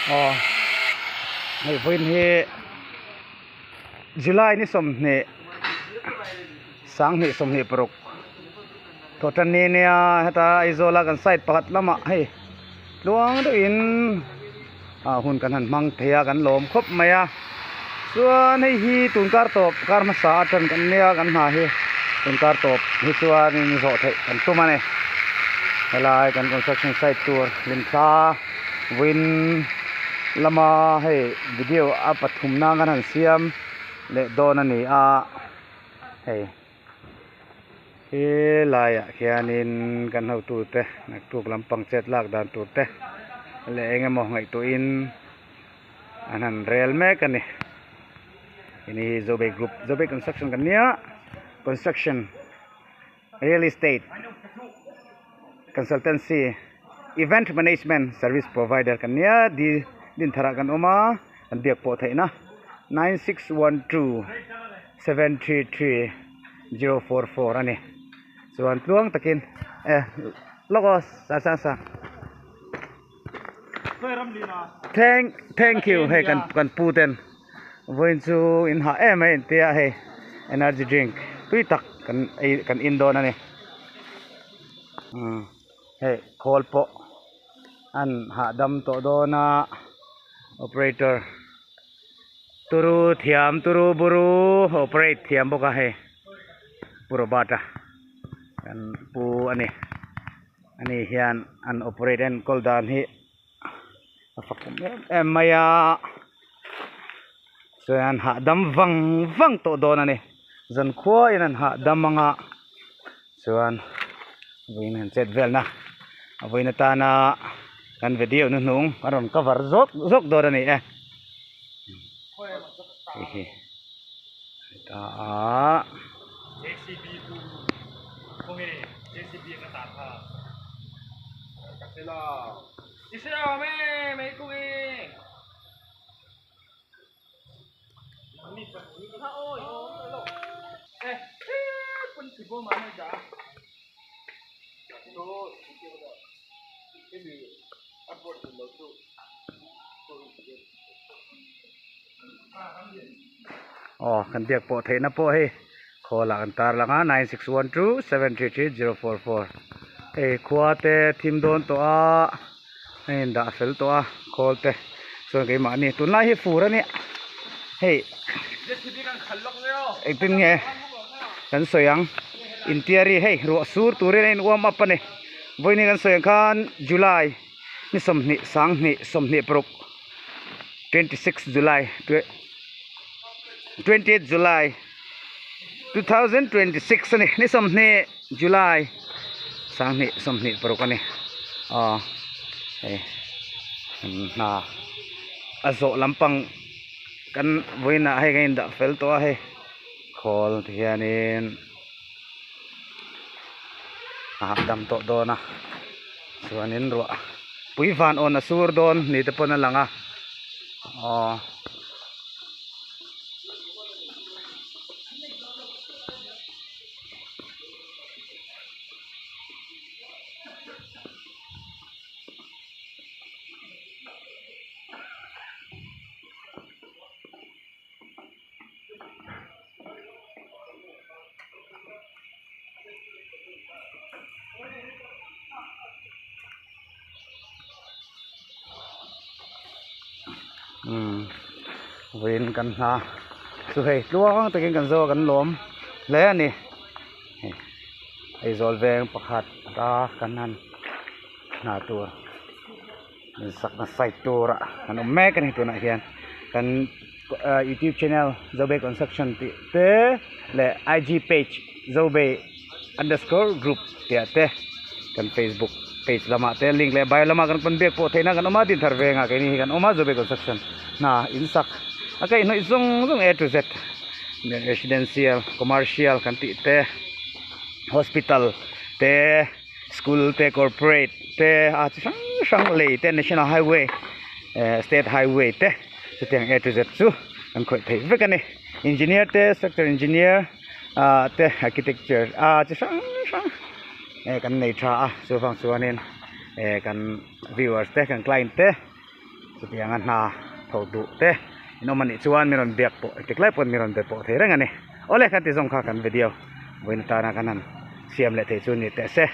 Aw hei vawiin hi July ni sawmhnih sanghnih sawmhnih paruk thawhtan ni ania heta Aizawl a kan side pakhat lamah hei tluang deuhin ah hun kan han hmang thei a kan lawm khawp mai a chuan hei hi tun kar tawp kar hmasa atang kan nia kan hna hi tun kar tawp hi chuanin zawh theih kan tum a ni helai kan construction site tur hlimthla vawiin lama hei video a pathum nan kan han siam leh dawn a ni a hei. He laiah khianin kan hotute naktuk lampang chet lak dan tur te leh eng emaw ngaihtuahin an han rel mek a ni. Hei hi Zobei group Zobei construction kan nia construction real estate consultancy event management service provider kan nia di Dintharah kan awm a kan biak pawh theihna 9612. 733044 a ni chuan tluang takin e lawk aw sa sa sa thank thank you hei kan kan pu ten vawiin chu in hah em a intia hei energy drink tui tak kan ei kan in dawn a ni umm hei khawl pawh an hahdam tawh dawn a operator. Turu thiam turu buru operate thiam bawk a hei Pu Robert a kan pu a ni ani hian an operate enkawl dan hi a fakawm em em mai a chuan hahdam vang vang tawh dawn a ni zankhua in an hahdam ang a chuan vawiin han chet vel na a vawiin atana kan video hnuhnung a rawn cover zawk zawk dawn a ni e. Hei ta a JCB chu khawnge JCB ka tah kha ka hre lo i hre lo me mai khawnge Aw kan biak pawh theihna pawh hei khawl ah kan tar lang a 9612733044 hei khua te thim dawn tawh a a in dah fel tawh a khawl te chuan keimahni tunlai hi fur a nia hei engtin nge kan sawi ang intiari hei ruah sur turin a in warm up a ni vawiin kan sawi ang khan July ni sawmhnih sanghnih sawmhnih paruk 26 July 28 July 2026 a ni ni sawmhnih July sanghnih sawmhnih paruk a ni aw hei hna a zawh lampang kan vawiinah hei kan indah fel tawh a hei khawl ti hianin a hahdam tawh dawn a chuanin ruah pui van awn a sur dawn ni te pawn a lang a aw. Umm vawiin kan hna chu hei tluang takin kan zo a kan lawm hle a ni hei Aizawl veng pakhat a kan han hna tur. Sakna site turah kan awm mek a ni tunah hian kan youtube channel Zobei construction tih te leh ig page Zobei underscore group tih ah te kan facebook page lamah te link leh bio lamah kan pawn biak pawh theihna kan awm a dinthar vengah keini hi kan awm a Zobei construction hna in sak a kaihhnawih zawng zawng a to z residential commercial kan tih te hospital te. School te corporate te a chi hrang hrang lei te national highway eh state highway te chutiang a to z chu an khawih theih vek a ni engineer te structure engineer ah te architecture a chi hrang hrang eh kan nei tha a chuvang chuanin eh kan viewers te kan client te. Chutianga hna tho duh te in awm anih chuan min rawn biak pawh engtik lai pawn min rawn be pawh thei reng a ni. Awle kha ti zawng kha kan video vawiin atana kan han siam leh thei chu ni teh se.